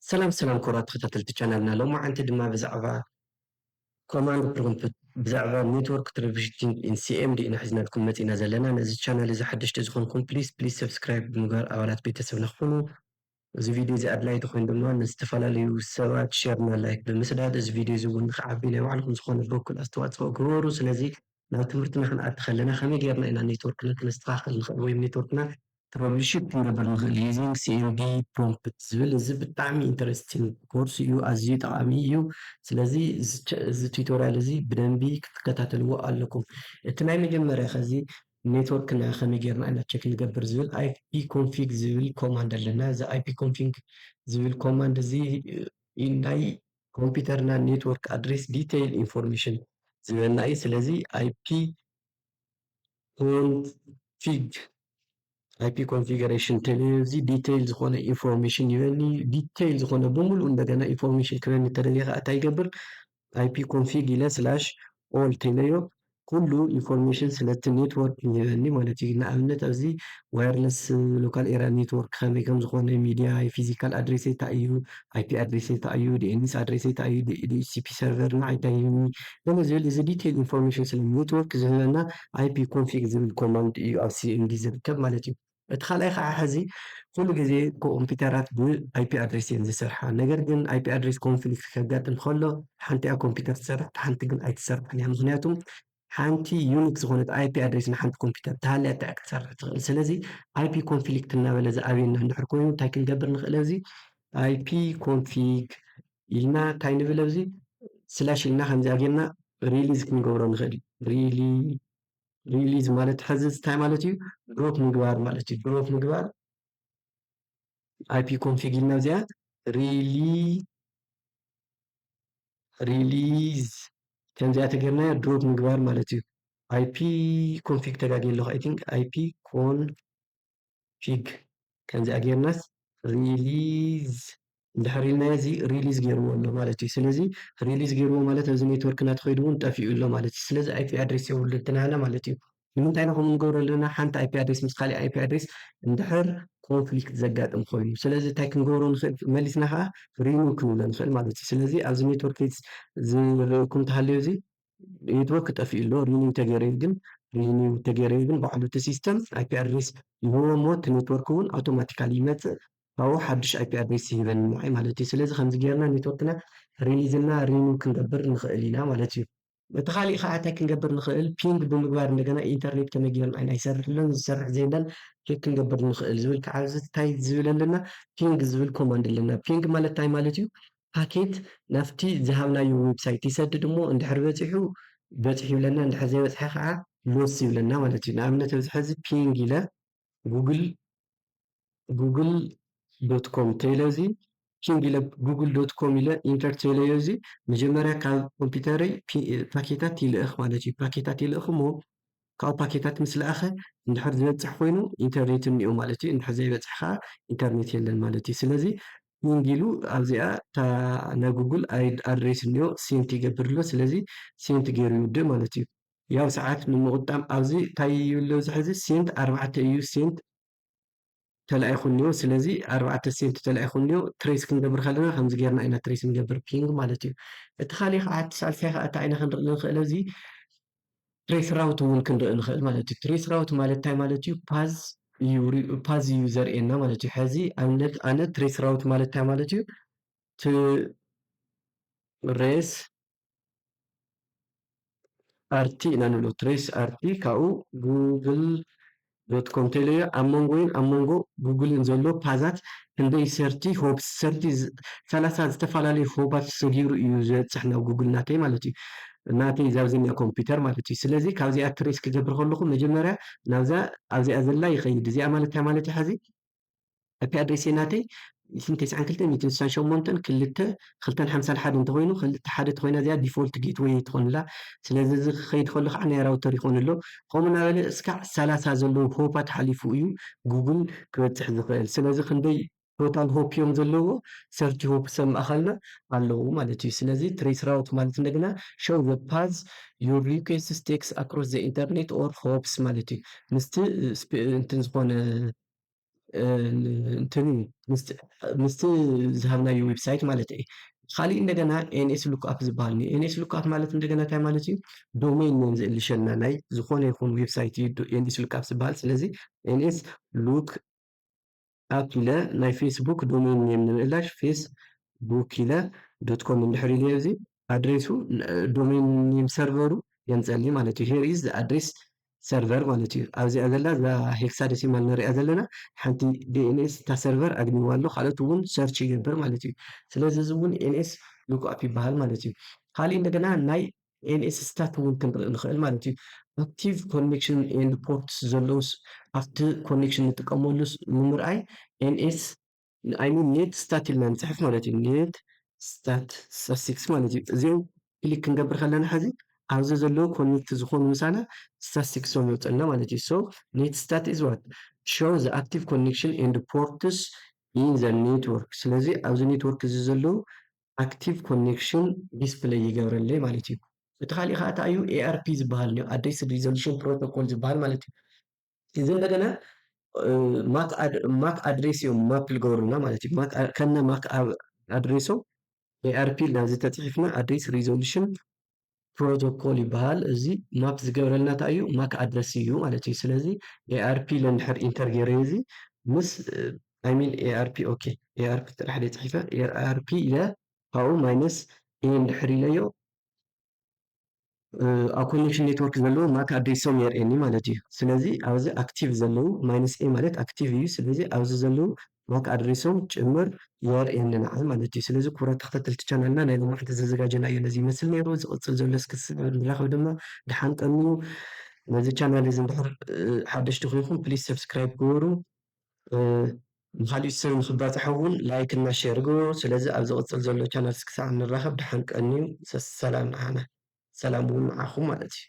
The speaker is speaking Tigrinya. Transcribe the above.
ሰላም ሰላም ክቡራት ተኸታተልቲ ቻናልና፣ ሎማዓንቲ ድማ ብዛዕባ ኮማንድ ፕሮምፕት፣ ብዛዕባ ኔትወርክ ትራብልሹቲንግ ኢን ሲኤምዲ ኢና ሒዝናልኩም መፂና ዘለና። ነዚ ቻናል እዚ ሓደሽቲ ዝኾንኩም ፕሊስ ፕሊስ ሰብስክራይብ ብምግባር ኣባላት ቤተሰብና ክኾኑ፣ እዚ ቪድዮ እዚ ኣድላይ ተኾይኑ ድማ ንዝተፈላለዩ ሰባት ሸር እና ላይክ ብምስዳድ እዚ ቪድዮ እዚ እውን ንክዓቢ ናይ ባዕልኹም ዝኾነ በኩል ኣስተዋፅኦ ግበሩ። ስለዚ ናብ ትምህርትና ክንኣቲ ከለና ከመይ ጌርና ኢና ኔትወርክና ክነስተኻኽል ንኽእል ወይም ኔትወርክና ትራብልሹት ክንገብር ንኽእል using ሲኤምዲ ፕሮምፕት ዝብል፣ እዚ ብጣዕሚ ኢንተረስቲንግ ኮርስ እዩ፣ ኣዝዩ ጠቓሚ እዩ። ስለዚ እዚ ቸ- እዚ ቱቶሪያል እዚ ብደንቢ ክትከታተልዎ ኣለኩም። እቲ ናይ መጀመርያ ከዚ ኔትወርክና ከመይ ጌርና ኢና ቸክ ንገብር ዝብል ኣይፒ ኮንፊግ ዝብል ኮማንድ ኣለና። እዚ ኣይፒ ኮንፊግ ዝብል ኮማንድ እዚ እ፣ ናይ ኮምፒውተርና ኔትወርክ ኣድሬስ ዲቴይል ኢንፎርሜሽን ዝህበና እዩ። ስለዚ ኣይፒ ኮንፊግ ኣይፒ ኮንፊግሬሽን ተለዮ እዚ ዲቴይል ዝኾነ ኢንፎርሜሽን ይበኒ። ዲቴይል ዝኾነ ብምሉእ እንደገና ኢንፎርሜሽን ክበኒ ተደልየ ከዓ እንታይ ይገብር? ኣይፒ ኮንፊግ ኢለ ስላሽ ኦል ተለዮ ኩሉ ኢንፎርሜሽን ስለቲ ኔትወርክ ይህበኒ ማለት እዩ። ንኣብነት ኣብዚ ዋየርለስ ሎካል ኤሪያ ኔትወርክ ከመይ ከም ዝኾነ፣ ሚዲያ፣ ፊዚካል ኣድሬስ እንታይ እዩ፣ ኣይፒ ኣድሬስ እንታይ እዩ፣ ዲኤንኤስ ኣድሬስ እንታይ እዩ፣ ዲኤችሲፒ ሰርቨር ንዓይ እንታይ ይህብኒ፣ ገለ ዝብል እዚ ዲቴይል ኢንፎርሜሽን ስለ ኔትወርክ ዝህበና ኣይፒ ኮንፊግ ዝብል ኮማንድ እዩ ኣብ ሲኤምዲ ዝርከብ ማለት እዩ። እቲ ካልኣይ ከዓ ሕዚ ኩሉ ግዜ ኮምፒውተራት ብኣይፒ ኣድሬስ እየን ዝሰርሓ። ነገር ግን ኣይፒ ኣድሬስ ኮንፍሊክት ከጋጥም ከሎ ሓንቲኣ ኮምፒውተር ትሰርሕ፣ ሓንቲ ግን ኣይትሰርሕን እያ። ምክንያቱም ሓንቲ ዩኒክ ዝኾነት ኣይፒ ኣድሬስ ንሓንቲ ኮምፒውተር ተሃልያ እንታይ ክትሰርሕ ትኽእል። ስለዚ ኣይፒ ኮንፍሊክት እናበለ ዝኣብየና እንድሕር ኮይኑ እንታይ ክንገብር ንኽእል? ኣብዚ ኣይፒ ኮንፊግ ኢልና እንታይ ንብል? ኣብዚ ስላሽ ኢልና ከምዚኣ ጌርና ሪሊዝ ክንገብሮ ንኽእል። ሪሊ ሪሊዝ ማለት ሕዚ እንታይ ማለት እዩ? ድሮፕ ምግባር ማለት እዩ። ድሮፕ ምግባር ኣይፒ ኮንፊግ ኢልና እዚኣ ሪሊ ሪሊዝ ከምዚኣ ተገርናዮ ድሮፕ ምግባር ማለት እዩ። ኣይፒ ኮንፊግ ተጋግየ ኣለኹ። ኣይ ቲንክ ኣይፒ ኮንፊግ ከምዚኣ ጌርናስ ሪሊዝ እንድሕር ኢልናዮ እዚ ሪሊዝ ገይርዎ ኣሎ ማለት እዩ። ስለዚ ሪሊዝ ገይርዎ ማለት ኣብዚ ኔትወርክና ተኸይዱ እውን ጠፊኡ ኣሎ ማለት እዩ። ስለዚ ኣይፒ ኣድሬስ የብሉን እቲ ናህና ማለት እዩ። ንምንታይ ኢና ከምኡ ንገብሮ ኣለና? ሓንቲ ኣይፒ ኣድሬስ ምስ ካሊእ ኣይፒ ኣድሬስ እንድሕር ኮንፍሊክት ዘጋጥም ኮይኑ። ስለዚ እንታይ ክንገብሮ ንኽእል? መሊስና ከዓ ሪኒው ክንብሎ ንኽእል ማለት እዩ። ስለዚ ኣብዚ ኔትወርክ ዝርአኩም ተሃልዮ እዚ ኔትወርክ ጠፊኡ ኣሎ። ሪኒው ተገይሩ ግን ሪኒው ተገይሩ ግን ባዕሉ እቲ ሲስተም ኣይፒ ኣድሬስ ይህቦ እሞ እቲ ኔትወርክ እውን ኣውቶማቲካሊ ይመፅእ፣ ካብኡ ሓዱሽ ኣይፒ ኣድሬስ ይህበኒ ንዓይ ማለት እዩ። ስለዚ ከምዚ ጌርና ኔትወርክና ሪሊዝ እና ሪኒው ክንገብር ንኽእል ኢና ማለት እዩ። እቲ ካሊእ ከዓ እንታይ ክንገብር ንኽእል? ፒንግ ብምግባር እንደገና ኢንተርኔት ከመይ ጌርና ኢና ይሰርሕ ኣሎን ዝሰርሕ ዘየለን ቼክ ክንገብር ንኽእል ዝብል ከዓ እዚ እንታይ ዝብል ኣለና? ፒንግ ዝብል ኮማንድ ኣለና። ፒንግ ማለት እንታይ ማለት እዩ? ፓኬት ናብቲ ዝሃብናዮ ዌብሳይት ይሰድድ እሞ እንድሕር በፂሑ በፂሑ ይብለና፣ እንድሕር ዘይበፅሐ ከዓ ሎስ ይብለና ማለት እዩ። ንኣብነት ኣብዚ ሕዚ ፒንግ ኢለ ጉግል ጉግል ዶት ኮም ተይለ እዚ ፒንግ ኢለ ጉግል ዶት ኮም ኢለ ኢንተር ተይለዮ እዚ መጀመርያ ካብ ኮምፒውተረይ ፒ- ፓኬታት ይልእኽ ማለት እዩ። ፓኬታት ይልእኽ እሞ ካብኡ ፓኬታት ምስ ለኣኸ እንድሕር ዝበፅሕ ኮይኑ ኢንተርኔት እኒኦ ማለት እዩ። እንድሕር ዘይበፅሕ ከዓ ኢንተርኔት የለን ማለት እዩ። ስለዚ ፒንግ ኢሉ ኣብዚኣ እታ ናይ ጉግል ኣይ- ኣድሬስ እኒኦ ሴንት ይገብር ኣሎ። ስለዚ ሴንት ገይሩ ይውድእ ማለት እዩ። ያው ሰዓት ንምቑጣም ኣብዚ እንታይ እዩ ኣሎ እዚ ሕዚ ሴንት ኣርባዕተ እዩ ሴንት ተላኢኹ እኒኦ። ስለዚ ኣርባዕተ ሴንት ተላኢኹ እኒኦ። ትሬስ ክንገብር ከለና ከምዚ ጌርና ኢና ትሬስ ንገብር ፒንግ ማለት እዩ። እቲ ካሊእ ከዓ እቲ ሳልሳይ ከዓ እንታይ ኢና ክንርኢ ንኽእል እዚ ትሬስ ራውት እውን ክንርኢ ንኽእል ማለት እዩ። ትሬስ ራውት ማለት እንታይ ማለት እዩ? ፓዝ እዩ ሪ- ፓዝ እዩ ዘርእየና ማለት እዩ። ሕዚ ኣብነት ኣነ ትሬስ ራውት ማለት እንታይ ማለት እዩ? ትሬስ ኣርቲ ኢና ንብሎ። ትሬስ ኣርቲ ካብኡ ጉግል ዶት ኮም ተይለዮ ኣብ መንጎይን ኣብ መንጎ ጉግልን ዘሎ ፓዛት ክንደይ ሰርቲ ሆፕስ ሰርቲ ዝ- ሰላሳ ዝተፈላለዩ ሆፓት ሰጊሩ እዩ ዝበፅሕ ናብ ጉግል ናተይ ማለት እዩ። ናተይ ዛብዘኛ ኮምፒውተር ማለት እዩ። ስለዚ ካብዚኣ ትሬስ ክገብር ከለኹ መጀመርያ ናብዛ ኣብዚኣ ዘላ ይኸይድ። እዚኣ ማለት እንታይ ማለት እዩ? ሕዚ ኣይፒ ኣድሬስ ናተይ ስንተይ ሰዓን ክልተ ሚእትን ስሳን ሸሞንተን ክልተ ክልተን ሓምሳን ሓደ እንተኮይኑ ክልተ ሓደ ተኮይና እዚኣ ዲፎልት ጌትወይ ትኾንላ። ስለዚ እዚ ክኸይድ ከሎ ከዓ ናይ ራውተር ይኾን ኣሎ። ከምኡ እናበለ እስካዕ ሰላሳ ዘለዉ ሆፓት ሓሊፉ እዩ ጉግል ክበፅሕ ዝኽእል። ስለዚ ክንደይ ቶታል ሆፕ እዮም ዘለዎ? ሰርቲ ሆፕ ሰብ ማእኸልና ኣለዉ ማለት እዩ። ስለዚ ትሬስ ራውት ማለት እንደገና show the path your request takes across the internet or hops ማለት እዩ። ምስቲ ስፔ- እንትን ዝኾነ እንትን ምስቲ ዝሃብናዮ ዌብሳይት ማለት እዩ። ካሊእ እንደገና ኤንኤስ ሉክኣፕ ዝበሃል እዩ። ኤንኤስ ሉክኣፕ ማለት እንደገና እንታይ ማለት እዩ? ዶሜን ኔም ዝእልሸና ናይ ዝኾነ ይኹን ዌብሳይት እዩ ኤንኤስ ሉክኣፕ ዝበሃል። ስለዚ ኤንኤስ ሉክ ኣፕ ኢለ ናይ ፌስቡክ ዶሜን ኔም ንምእላሽ ፌስቡክ ኢለ ዶት ኮም እንድሕር ኢለ እዚ ኣድሬሱ ዶሜን ኔም ሰርቨሩ የምፀልኒ ማለት እዩ። Here is the address server ማለት እዩ። ኣብዚኣ ዘላ እዛ ሄክሳደሲማል ንሪኣ ዘለና ሓንቲ ዲኤንኤስ እታ ሰርቨር ኣግኝዋ ኣሎ፣ ካልኦት እውን ሰርች ይገብር ማለት እዩ። ስለዚ እዚ እውን ኤንኤስ ሉክኣፕ ይበሃል ማለት እዩ። ካሊእ እንደገና ናይ ኤንኤስ ስታት እውን ክንርኢ ንኽእል ማለት እዩ። ኣክቲቭ ኮኔክሽን ኤንድ ፖርትስ ዘለውስ ኣብቲ ኮኔክሽን ንጥቀመሉስ ንምርኣይ ኤንኤስ ኣይ ሚን ኔት ስታት ኢልና ንፅሕፍ ማለት እዩ። ኔት ስታት ስታት ሲክስ ማለት እዩ። እዚኦም ክሊክ ክንገብር ከለና ሕዚ ኣብዚ ዘለዉ ኮኔክት ዝኾኑ ምሳና ስታት ሲክስ እዮም ይወፀልና ማለት እዩ። So ኔት ስታት is what show the active connection and ports in the network። ስለዚ ኣብዚ ኔትወርክ እዚ ዘለዉ ኣክቲቭ ኮኔክሽን ዲስፕለይ ይገብረለይ ማለት እዩ። እቲ ካሊእ ከዓ እንታይ እዩ? ኤኣርፒ ዝበሃል እዩ፣ ኣድሬስ ሪዞሉሽን ፕሮቶኮል ዝበሃል ማለት እዩ። እዚ እንደገና ማክ ኣድሬስ እዮም ማፕ ዝገብሩልና ማለት እዩ። ከነ ማክ ኣድሬሶም ኤኣርፒ ኢልና እዚ ተፅሒፍና ኣድሬስ ሪዞሉሽን ፕሮቶኮል ይበሃል። እዚ ማፕ ዝገብረልና እንታይ እዩ? ማክ ኣድረስ እዩ ማለት እዩ። ስለዚ ኤኣርፒ ኢለ እንድሕር ኢንተር ገይረ እዚ ምስ ኣይ ሚን ኤኣርፒ ኦኬ ኤኣርፒ ጥራሕ ደ ፅሒፈ ኤኣርፒ ኢለ ካብኡ ማይነስ ኤ እንድሕር ኢለዮ ኣብ ኮኔክሽን ኔትወርክ ዘለዉ ማክ ኣድሬሶም የርእየኒ ማለት እዩ። ስለዚ ኣብዚ ኣክቲቭ ዘለዉ ማይነስ ኤ ማለት ኣክቲቭ እዩ። ስለዚ ኣብዚ ዘለዉ ማክ ኣድሬሶም ጭምር የርእየኒ ንዓይ ማለት እዩ። ስለዚ ክቡራት ተኸታተልቲ ቻናልና ናይ ሎማዕንቲ ዘዘጋጀናዮ ነዚ ይመስል ነይሩ። ዝቕፅል ዘሎ እስኪ ንራኸብ ድማ። ደሓን ቀንዩ። ነዚ ቻናል እዚ እንድሕር ሓደሽቲ ኮይንኩም ፕሊዝ ሰብስክራይብ ግበሩ። ንካሊእ ሰብ ንክባፅሐ እውን ላይክ እና ሼር ግበሩ። ስለዚ ኣብ ዝቕፅል ዘሎ ቻናል እስክሳዕ ንራኸብ ደሓን ቀንዩ። ሰላም ንዓና፣ ሰላም እውን ንዓኹም ማለት እዩ።